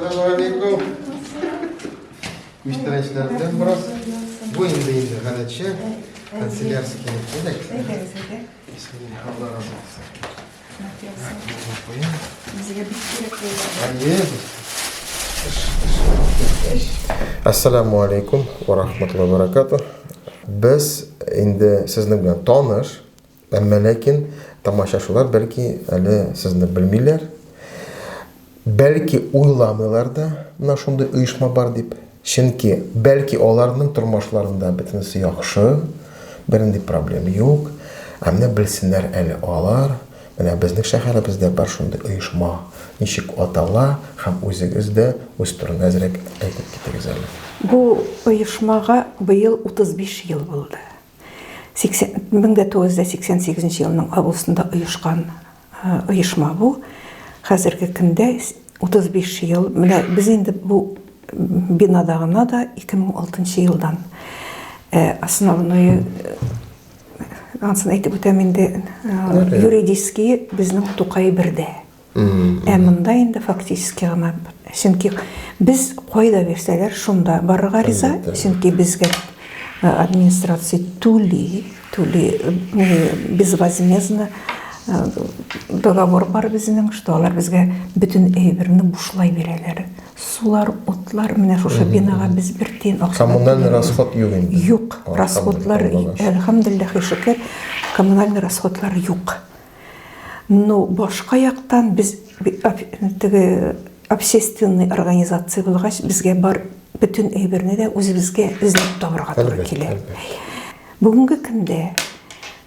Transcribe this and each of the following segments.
Әссәламу алейкум. Күчтәнәчләрдән бераз. Бу инде инде гадәтчә канцелярский кирәк. Әйдәгез, әйдә. Бисмилла, Алла разы булсын. Безгә бик кирәк булды. Әйе. Ассаламу алейкум ва рахматуллахи ва баракатуh. Без инде сезнең белән таныш, әмма ләкин тамашачылар бәлки әле сезне белмиләр. Бәлки уйламыйлар да, менә шундый оешма бар дип. Чөнки бәлки аларның тормышларында бөтенесе яхшы, бернинди проблем юк. Ә менә белсеннәр әле алар, менә безнең шәһәребездә бар шундый оешма, ничек атала һәм үзегез дә үз турында әзрәк әйтеп китегез әле. Бу оешмага быел 35 ел булды. 1988 елның августында оешкан оешма бу. Хәзерге көндә 35 ел. Менә без инде бу бинада гына да 2006 елдан основной ансын әйтеп үтәм инде юридический безнең Тукай бердә. Ә монда инде фактически гына, чөнки без кайда бирсәләр, шунда барырга риза, чөнки безгә э, администрация түли, түли э, безвозмездно э, договор бар безнең, что алар безгә бөтен әйберне бушлай бирәләр. Сулар, утлар, менә шушы бинага без бер тиен акча Коммунальный расход юк инде. Юк, расходлар, әлхәмдүлилләһи шөкер, коммунальный расходлар юк. Ну, башка яктан без теге общественный организация булгач, безгә бар бөтен әйберне дә үзебезгә эзләп табырга туры килә. Бүгенге көндә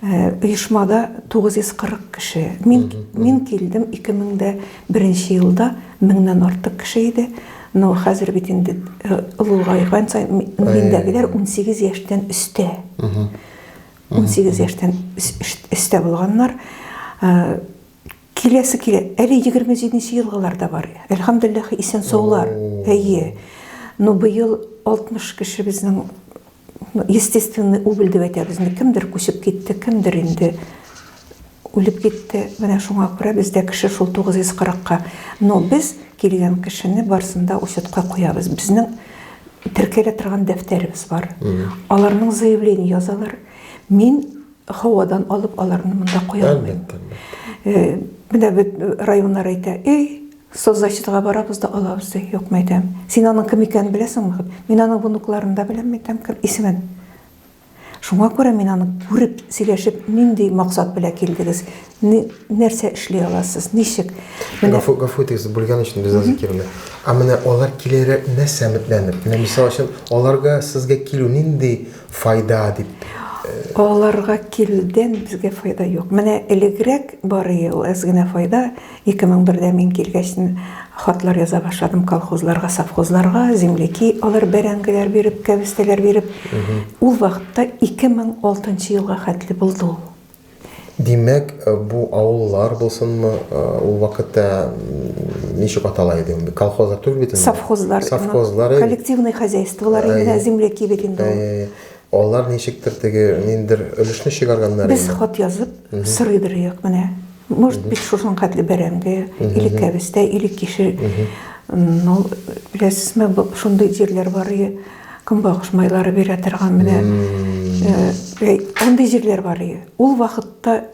э, оешмада 940 кеше. Мин мин килдем 2001 елда меңнән артык кеше иде. Но хәзер бит инде э, олыгайган саен миндәгеләр 18 яшьтән өстә. 18 яшьтән өстә булганнар. Э, киләсе килә. Әле 27 елгылар да бар. Әлхәмдулиллаһ, исән саулар. Әйе. Но быел 60 кеше безнең естественный убыль дип әйтәбез. Кемдер күчеп китте, кемдер инде үлеп китте. Менә шуңа күрә бездә кеше шул 940-ка. Но без килгән кешене барсын да учетка куябыз. Безнең теркәлә торган дәфтәребез бар. Аларның заявление язалар. Мин һавадан алып аларны монда куя алмыйм. Э, менә бит районнар әйтә, эй, соцзащитага барабыз да алабыз ди. Юк, мәйтәм. Син аның кем икәнен беләсеңме? Мин аның внукларын да беләм, мәйтәм, кем исемен. Шуңа күрә мин аны күреп, сөйләшеп, нинди максат белән килдегез, нәрсә эшли аласыз, ничек? Менә... Гафу, гафу итегез, бүлгән өчен Реза Закировна. Ә менә алар киләләр нәрсә өметләнеп? Менә мисал өчен, аларга сезгә килү нинди файда дип? Э, аларга килүдән безгә файда юк. Менә элегрәк бар иде ул әз генә файда. 2001-дә мин килгәч, хатлар яза башладым колхозларга, совхозларга, земляки алар бәрәңгеләр биреп, кәбестәләр биреп. Ул вакытта 2006 елга хәтле булды ул. Димәк, э, бу авыллар булсынмы, э, ул вакытта ничек атала иде инде? Колхозлар түгел бит инде. Совхозлар. Совхозлар. Коллективный хозяйстволар инде, земляки бит инде ул. Алар ничектер теге ниндер өлешне чыгарганнар Без хат язып сорыйдыр идек менә. Может быть, шушының хәтле бәрәңге, или кәбестә, или кишер. Ну, беләсезме, шундый җирләр бар иде, көнбагыш майлары бирә торган менә. Э, андый җирләр бар иде. Ул вакытта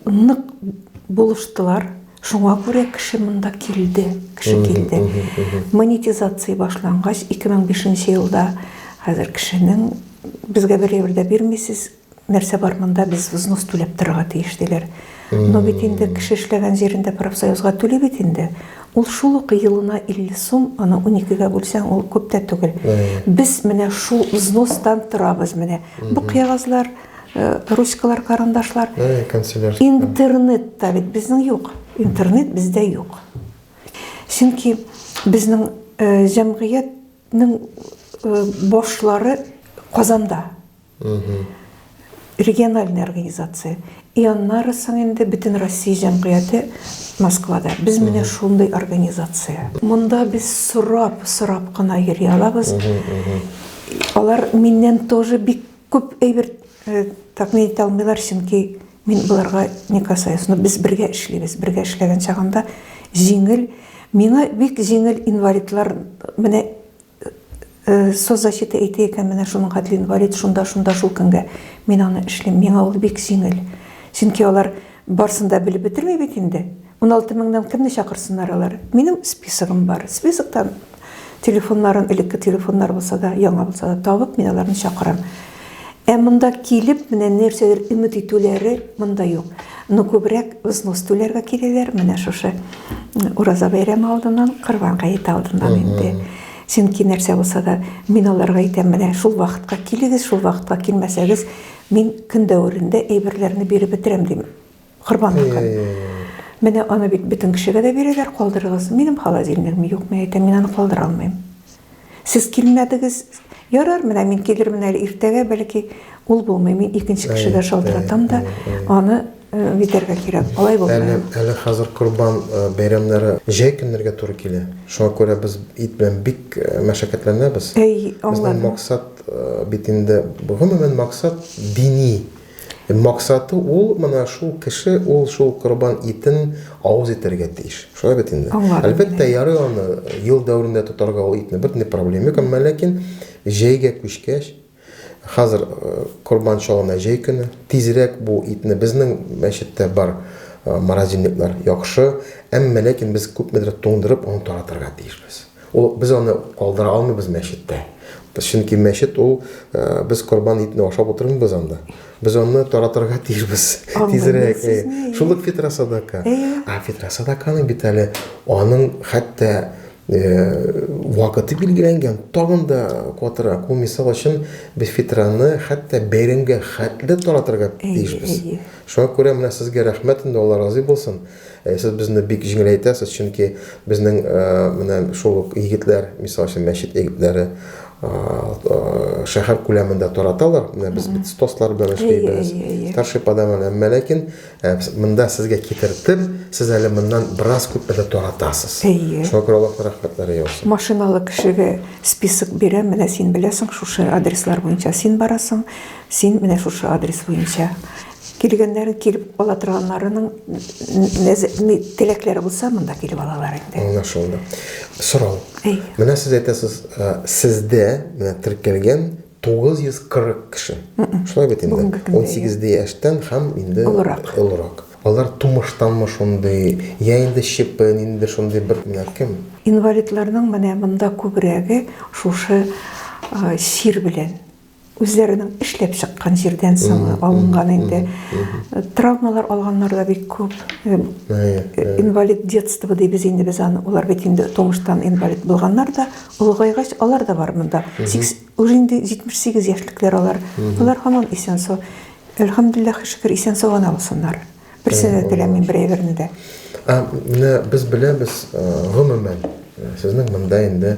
нык булыштылар. Шуңа күрә кеше монда килде, кеше килде. Монетизация башлангач, 2005 елда хәзер кешенең безгә бер әйбер дә бирмисез, Нәрсә бар монда, без взнос түләп торырга тиеш, диләр. Но бит инде кеше эшләгән җирендә профсоюзга түли бит инде. Ул шул ук елына 50 сум, аны уникегә бүлсәң, ул күп тә түгел. Без менә шул взностан торабыз менә. Бу кәгазьләр, э, ручкалар, карандашлар. Интернет та бит безнең юк. Интернет бездә юк. Чөнки безнең э, җәмгыятьнең э, башлары Казанда. Региональная организация. И аннары соң инде бөтен Россия җәмгыяте Москвада. Без менә шундый организация. Монда без сорап, сорап кына йөри алабыз. Алар миннән тоже бик күп әйбер э, тәкъдим итә алмыйлар, чөнки мин боларга не касаюсь. Но без бергә эшлибез. Бергә эшләгән чагында җиңел. Миңа бик җиңел инвалидлар менә соцзащита әйтә икән, менә шуның хәтле инвалид, шунда, шунда, шул көнгә. Мин аны эшлим. Миңа ул бик җиңел. Чөнки алар барсын да белеп бетерми бит инде. 16 меңнән кемне чакырсыннар алар? Минем списогым бар. Списоктан телефоннарын, элекке телефоннар булса да, яңа булса да табып, мин аларны чакырам. Ә монда килеп, менә нәрсәдер өмет итүләре монда юк. Но күбрәк взнос түләргә киләләр, менә шушы Ураза бәйрәме алдыннан, Корбан гаете алдыннан инде. Чөнки нәрсә булса да, мин аларга әйтәм, менә шул вакытка килегез, шул вакытка килмәсәгез, мин көн дәверендә әйберләрне биреп бетерәм, дим. Корбанныкын. Менә аны бит бөтен кешегә дә бирәләр, калдырыгыз. Минем холодильнигым юк, мин әйтәм, мин аны калдыра алмыйм. Сез килмәдегез, ярар, менә мин килермен әле иртәгә, бәлки ул булмый. Мин икенче кешегә шалтыратам да, аны битәргә кирәк. Алай булмый. Әле, әле хәзер корбан бәйрәмнәре җәй көннәргә туры килә. Шуңа күрә без ит белән бик мәшәкатьләнәбез. Әй, Безнең аңладым. максат бит инде, гомумән максат дини. Максаты ул, менә шул кеше, ул шул корбан итен авыз итәргә тиеш. Шулай бит инде. Аңладым. Әлбәттә, ярый аны ел дәверендә тотарга ул итне, бернинди проблема юк, әмма ләкин җәйгә күчкәч, хәзер корбан чалына җәй көне, тизрәк бу итне безнең мәчеттә бар морозильниклар яхшы, әмма ләкин без күпмедер туңдырып аны таратырга тиешбез. Ул без аны калдыра алмыйбыз мәчеттә. Чөнки мәчет ул э, без корбан итне ашап утырмыйбыз анда. Без аны таратырга тиешбез. Тизрәк. Э, шул ук фитра садака. Ә фитра садаканың бит әле аның хәтта э, вакыты билгеләнгән, тагын да катырак. Ул мисал өчен без фитраны хәтта бәйрәмгә хәтле таратырга тиешбез. Шуңа күрә менә сезгә рәхмәт инде, Алла разый булсын. Сез безне бик җиңеләйтәсез, чөнки безнең менә шул ук егетләр, мисал өчен, мәчет егетләре шәһәр күләмендә тараталар. Менә без бит стослар белән эшлибез, старший подаван. Әмма ләкин монда сезгә китертеп, сез әле моннан бераз күпме дә таратасыз. Шуңа күрә Аллаһның рәхмәтләре яусын. Машиналы кешегә список бирәм, менә син беләсең, шушы адреслар буенча син барасың, син менә шушы адрес буенча. Килгәннәрен килеп ала торганнарының теләкләре булса, монда килеп алалар инде. Аңлашылды. Сорау. Әй. Менә сез әйтәсез, сездә менә теркәлгән 940 кеше. Шулай бит инде. 18 яшьтән һәм инде олырак. Олырак. Алар тумыштанмы шундый, я инде ЧП, ниндидер шундый бер менә кем? Инвалидларның менә монда күбрәге шушы чир белән Үзләренең эшләп чыккан җирдән соң алынган инде. Травмалар алганнар да бик күп. Инвалид детства дибез инде без аны. Алар бит инде тумыштан инвалид булганнар да, олыгайгач алар да бар монда. Уже инде 78 яшьлекләр алар. Алар һаман исән-сау. Әлхәмдүлилләһ, шөкер, исән-сау гына булсыннар. Берсе дә теләмим бер әйберне дә. Ә менә без беләбез, гомумән, сезнең монда инде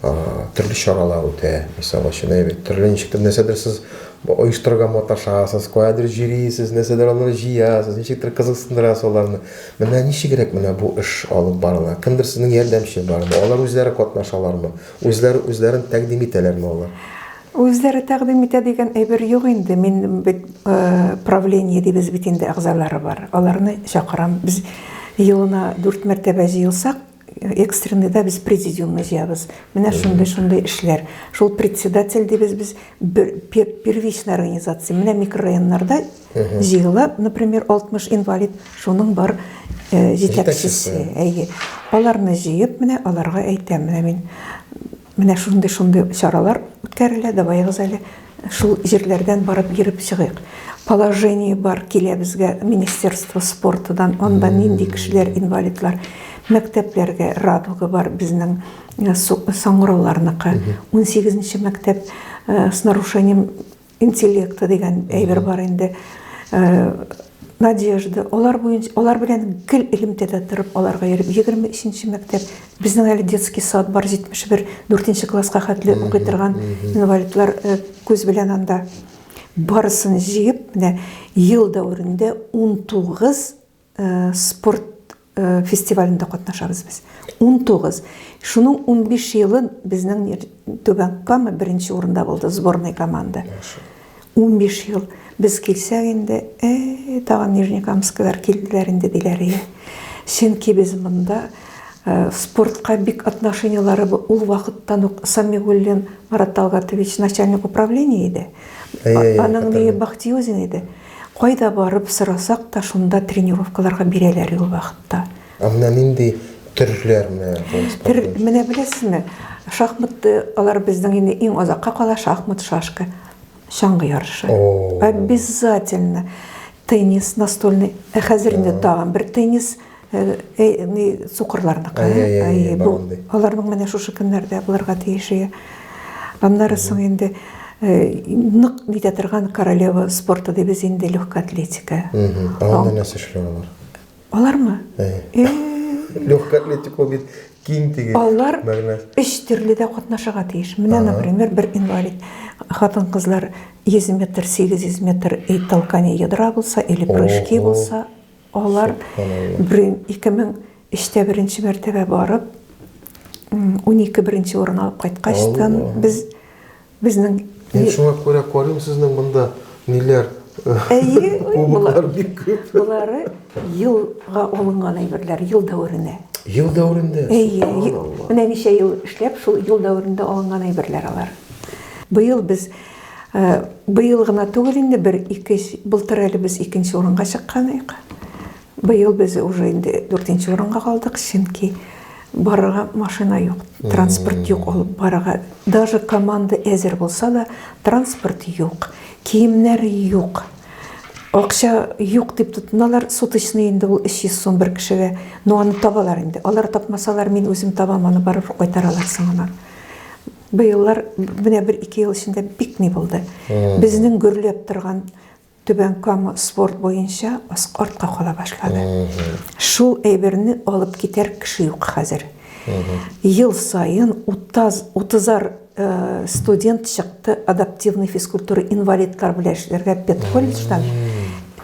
төрле чаралар үтә, мисал өчен, әйбәт, төрле ничектер нәрсәдер сез оештырырга маташасыз, каядыр йөрисез, нәрсәдер аларны җыясыз, ничектер кызыксындырасыз аларны. Менә ничегрәк менә бу эш алып барыла? Кемдер сезнең ярдәмче бармы? Алар үзләре катнашалармы? Үзләре үзләрен тәкъдим итәләрме алар? Үзләре тәкъдим итә дигән әйбер юк инде. Мин бит правление дибез бит инде, әгъзалары бар. Аларны чакырам. Без елына дүрт мәртәбә җыелсак, экстренныйда без президиумны җыябыз. Менә шундый-шундый эшләр. Шул председатель дибез без, первичная организация. Менә микрорайоннарда җыела, например, 60 инвалид, шуның бар җитәкчесе. Әйе. Аларны җыеп, менә аларга әйтәм, менә мин Менә шундый-шундый чаралар үткәрелә, даваегыз әле шул җирләрдән барып йөреп чыгыйк. Положение бар, килә безгә Министерство спортыдан, анда нинди кешеләр инвалидлар. Мәктәпләргә Радуга бар безнең э, саңгырауларныкы. 18 нче мәктәп э, с нарушением интеллекта дигән әйбер бар инде. Э, Надежда, алар буенча, алар белән гел элемтәдә торып, аларга йөреп, 23 мәктәп, безнең әле детский сад бар, 71, 4 класска хәтле укый торган инвалидлар э, күз белән анда. Барысын җыеп, менә ел дәверендә 19 э, спорт э, фестивалендә катнашабыз без. 19. Шуның 15 елын безнең Түбән Кама беренче урында булды, сборная команда. 15 ел. Без килсәк инде, э, тагын Нижнекамскилар килделәр инде диләр. Чөнки без монда Спортка бик отношениелары ул вакыттан ук Самигуллин Марат Талгатович начальник управления иде. Аның ние Бахтиюзин иде. Кайда барып сорасак та, шунда тренировкаларга бирәләр ул вакытта. Ә менә нинди төрләр менә Төр, менә беләсезме, шахмат алар безнең инде иң азакка кала шахмат, шашка, чаңгы ярышы. Обязательно теннис настольный. Ә хәзер инде тагын бер теннис ни сукырларныкы. Әй, бу аларның менә шушы көннәрдә булырга тиеш. Аннары соң инде нык нитә торган королева спорты дибез инде легкая атлетика. Ә анда нәрсә эшли алар? Алармы? Легкая атлетика бит киң теге. Алар өч төрле дә катнашырга тиеш. Менә, например, бер инвалид хатын-кызлар 100 метр, 800 метр и толкание ядра булса, или прыжки булса, Алар 2003-тә беренче мәртәбә барып, 12 беренче урын алып кайткачтан без безнең Мин шуңа күрә карыйм сезнең монда ниләр Әйе, кубоклар бик күп. Болары елга алынган әйберләр, ел дәверенә. Ел дәверендә? Әйе. Менә ничә ел эшләп, шул ел дәверендә алынган әйберләр алар. Быел без Быел гына түгел инде, бер ике, былтыр әле без икенче урынга чыккан идек. Быел без уже инде дүртенче урынга калдык, чөнки барырга машина юк, транспорт юк алып барырга. Даже команда әзер булса да, транспорт юк, киемнәр юк. Акча юк дип тотыналар, суточный инде ул 300 сум бер кешегә. Но аны табалар инде. Алар тапмасалар, мин үзем табам, аны барыбер кайтаралар соңыннан. Быеллар менә бер-ике ел эчендә бик ни булды. Безнең гөрләп торган Түбән Кама спорт буенча артка кала башлады. Шул әйберне алып китәр кеше юк хәзер. Ел саен утаз, утызар э, студент чыкты адаптивный физкультура инвалидлар белән эшләргә педколледждан.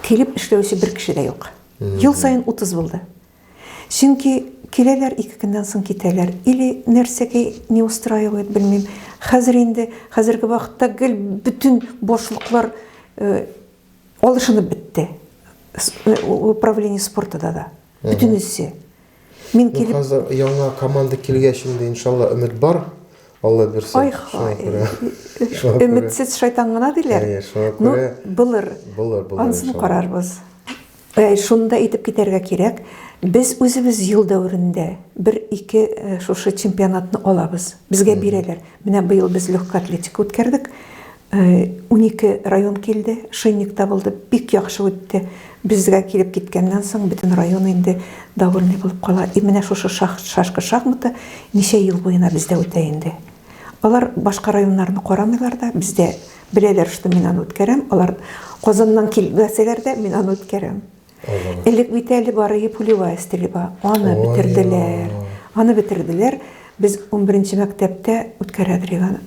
Килеп эшләүче бер кеше дә юк. Ел саен 30 булды. Чөнки киләләр, ике көннән соң китәләр. Или нәрсәгә не устраивает, белмим. Хәзер инде, хәзерге вакытта гел бөтен башлыклар э, алышынып бетте. Э, управление спорта да да. Бөтенесе. Мин килеп... Хәзер яңа команда килгәч инде, иншалла, өмет бар. Алла бирсә. Ай, Өметсез шайтан гына диләр. Ну, булыр. Булыр, булыр. Ансын карарбыз. Шуны да әйтеп китәргә кирәк, без үзебез ел дәверендә бер-ике шушы чемпионатны алабыз. Безгә бирәләр. Менә быел без легкая атлетика үткәрдек. 12 район килде, Шинник та булды, бик яхшы үтте. Безгә килеп киткәннән соң бөтен район инде довольный булып кала. И менә шушы шашка шахматы ничә ел буена бездә үтә инде. Алар башка районнарны карамыйлар да, бездә Беләләр, что мин аны үткәрәм. Алар Казаннан килмәсәләр дә, мин аны үткәрәм. Элек бит әле бар иде пулевая стрельба. Аны бетерделәр. Аны бетерделәр. Без 11 мәктәптә үткәрә идек аны.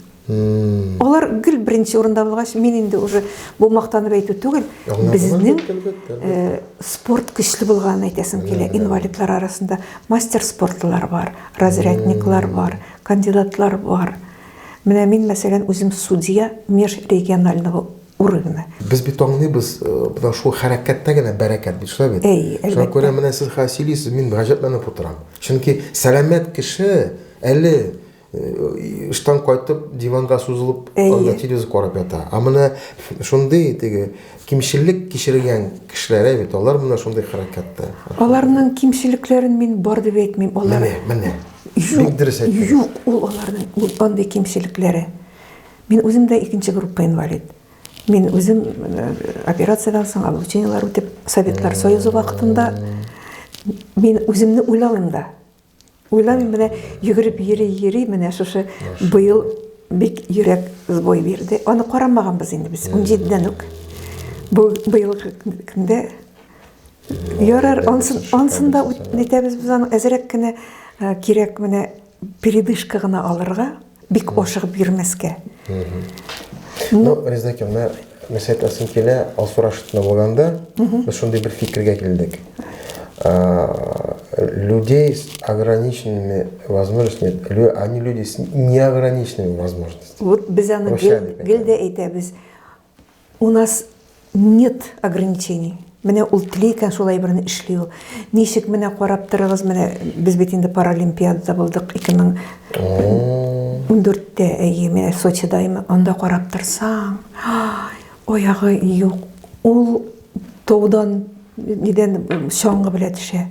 Алар гел беренче урында булгач, мин инде уже бу мактанып әйтү түгел, безнең э, спорт көчле булганын әйтәсем килә. Инвалидлар арасында мастер спортлар бар, разрядниклар бар, кандидатлар бар. Менә мин, мәсәлән, үзем судья межрегионального уровня. Без бит аңлыйбыз, э, менә шул хәрәкәттә генә бәрәкәт бит, шулай бит? Әй, әлбәттә. Шуңа күрә менә сез хәзер сөйлисез, мин гаҗәпләнеп утырам. Чөнки сәламәт кеше әле э, эштән кайтып диванга сузылып анда телевизор карап ята. Ә менә шундый теге кимчелек кичергән кешеләр бит, алар менә шундый хәрәкәттә. Аларның кимчелекләрен мин бар дип әйтмим. Алар Менә, менә. Юк, Бик дөрес әйттегез. Юк, ул аларның ул андый кимчелекләре. Мин үзем дә икенче группа инвалид. Мин үзем э, операциядән соң облучениеләр үтеп, Советлар Союзы вакытында мин үземне уйламыйм да. Уйламыйм, менә йөгереп йөри-йөри, менә шушы быел бик йөрәк сбой бирде. Аны карамаганбыз инде без 17-дән үк. Бу быелгы көндә Ярар, ансын, ансын да нитәбез без аны әзрәк кенә э, кирәк менә передышка гына алырга, бик ашыгып йөрмәскә. Ну, Резеда менә нәрсә әйтәсем килә, Алсу Рашитовна булганда, без шундый бер фикергә килдек. Людей с ограниченными возможностями, они люди с неограниченными возможностями. Вот без аны гел, гел дә әйтәбез. У нас нет ограничений. Менә ул тели икән, шул әйберне эшли ул. Ничек менә карап торыгыз, менә без бит инде Паралимпиадада булдык 2014-тә, әйе, менә Сочида, анда карап торсаң, аягы юк. Ул таудан нидән чаңгы белән төшә.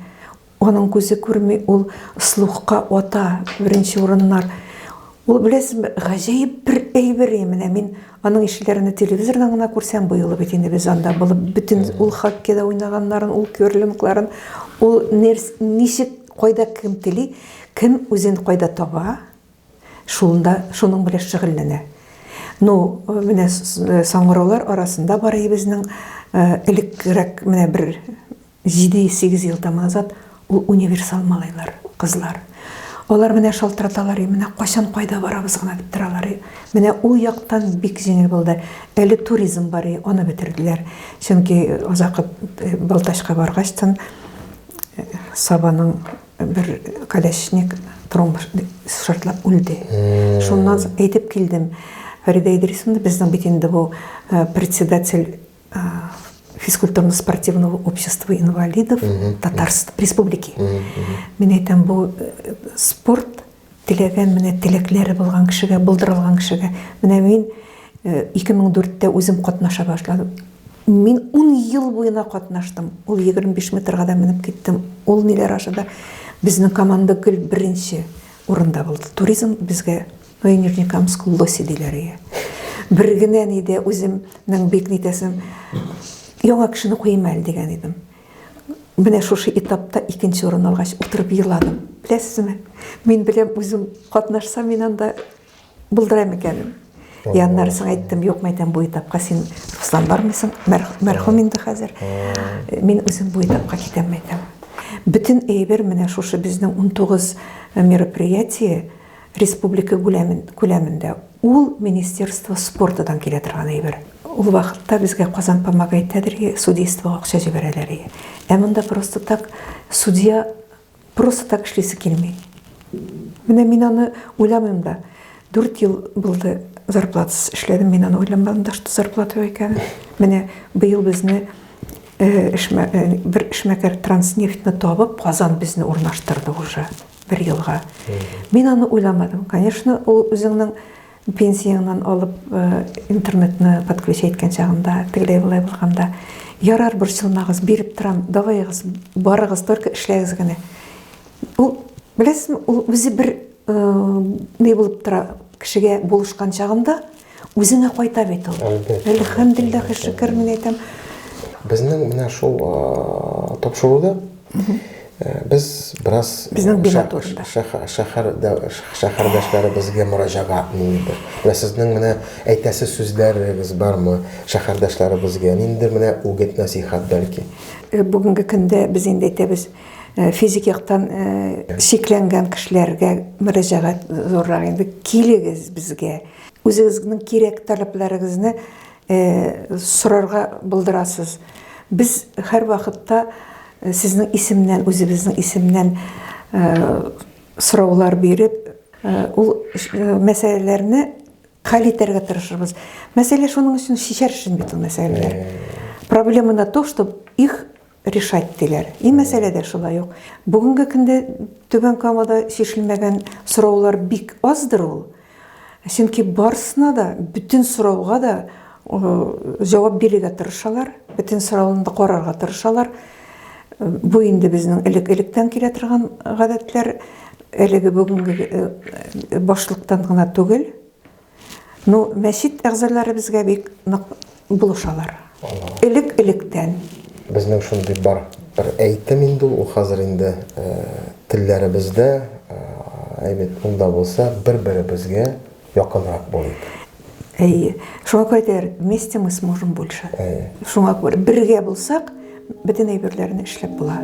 Аның күзе күрми, ул слухка ата беренче урыннар. Ул, беләсезме, гаҗәеп бер әйбер, менә мин аның ишеләрне телевизордан гына күрсәм, бу юлы бит инде без анда булып, бөтен ул хоккейда уйнаганнарын, ул керлингларын, ул нерс, ничек, кайда кем тели, кем үзен кайда таба, шунда, шуның белән шөгыльләнә. Ну, менә саңгыраулар арасында бар безнең элеккерәк менә бер 7-8 ел тому назад ул универсал малайлар, кызлар. Алар менә шалтыраталар, и менә кайчан кайда барабыз гына дип торалар. Менә ул яктан бик җиңел булды. Әле туризм бар, и аны бетерделәр. Чөнки азакы Балтачка баргачтан Сабаның бер колясочник тромб шартлап үлде. Шуннан соң әйтеп килдем. Фәридә Идрисовна, безнең бит инде бу председатель физкультурно-спортивного общества инвалидов Татарстан Республики. Мин әйтәм, бу спорт теләгән менә теләкләре булган кешегә, булдырылган кешегә. Менә мин 2004-тә үзем катнаша башладым. Мин 10 ел буена катнаштым. Ул 25 метрга да менеп киттем. Ул ниләр аша да безнең команда гел беренче урында булды. Туризм безгә Ну и Нижнекамск лоси диләр ие. Бер генә нидә үземнең бик нитәсем, яңа кешене куйыйм әле дигән идем. Менә шушы этапта икенче урын алгач, утырып еладым. Беләсезме? Мин беләм, үзем катнашсам, мин анда булдырам икәнен. И аннары соң әйттем, юк, мәйтәм, бу этапка син, Руслан, бармыйсың, мәрхүм инде хәзер. Мин үзем бу этапка китәм, мәйтәм. Бөтен әйбер менә шушы безнең 19 мероприятие Республика күләмендә ул Министерство спортыдан килә торган әйбер. Ул вакытта безгә Казан помогает тәдер, судействога акча җибәрәләр иде. Ә монда просто так судья просто так эшлисе килми. Менә мин аны уйламыйм да. 4 ел булды зарплатасыз эшләдем, мин аны уйламадым да, что зарплата юк икән. Менә быел безне бер эшмәкәр Транснефтьне табып, Казан безне урнаштырды уже. Бер елга. Мин аны уйламадым. Конечно, ул үзеңнең пенсияңнән алып интернетны подключать иткән чагында, тегеләй болай булганда, ярар, борчылмагыз, биреп торам, даваегыз, барыгыз, только эшләгез генә. Ул, беләсезме, ул үзе бер ни булып тора, кешегә булышкан чагында, үзеңә кайта бит ул. Әлхәмдүлилләһ, шөкер, мин әйтәм. Безнең менә шул тапшыруда без бераз безнең бина турында шәһәрдәшләребезгә мөрәҗәгать ниндидер. Менә сезнең менә әйтәсе сүзләрегез бармы шәһәрдәшләребезгә? Ниндидер менә үгет нәсыйхәт бәлки? Бүгенге көндә без инде әйтәбез, физик яктан чикләнгән кешеләргә мөрәҗәгать зуррак инде. Килегез безгә. Үзегезнең кирәк таләпләрегезне сорарга булдырасыз. Без һәрвакытта сезнең исемнән, үзебезнең исемнән сораулар биреп, ул мәсьәләләрне хәл итәргә тырышырбыз. Мәсьәлә шуның өчен чишәр өчен бит ул мәсьәләләр. Проблема на то, чтобы их решать диләр. И мәсьәлә дә шулай ук. Бүгенге көндә Түбән Камада чишелмәгән сораулар бик аздыр ул. Чөнки барысына да, бөтен сорауга да җавап бирергә тырышалар, бөтен сорауны да карарга тырышалар. Бу инде безнең элек-электән килә торган гадәтләр, әлеге бүгенге башлыктан гына түгел. Ну, мәчет әгъзалары безгә бик нык булышалар. Элек-электән. Безнең шундый бар бер әйтем инде ул, хәзер инде телләребездә, әйбәт ул да булса, бер-беребезгә якынрак булыйк. Әйе. Шуңа күрә әйтәләр, вместе мы сможем больше. Әйе. Шуңа күрә бергә булсак, бөтен әйберләрне эшләп була.